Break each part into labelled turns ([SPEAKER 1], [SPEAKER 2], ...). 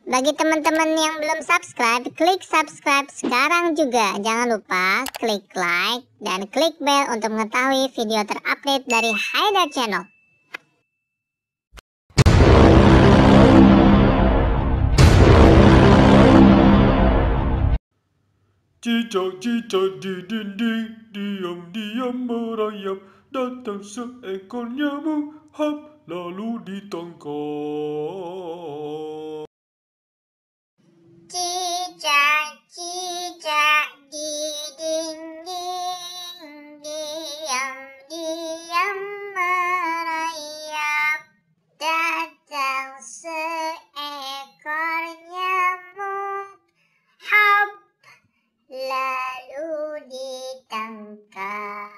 [SPEAKER 1] Bagi teman-teman yang belum subscribe, klik subscribe sekarang juga. Jangan lupa klik like dan klik bell untuk mengetahui video terupdate dari Haidar Channel.
[SPEAKER 2] Cicak-cicak di dinding, diam-diam merayap, datang seekor nyamuk, hap, lalu ditangkap.
[SPEAKER 1] Cicak-cicak di dinding, diam-diam merayap, datang seekor nyamuk, hap, lalu ditangkap.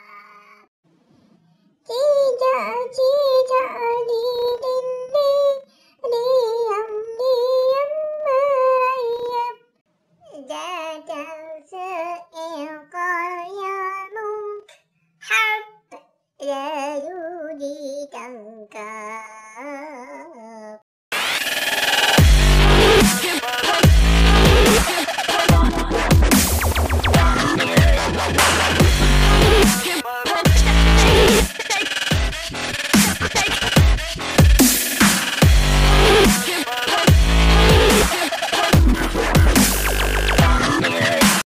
[SPEAKER 1] Cicak-cicak di dinding, diam-diam merayap, datang seekor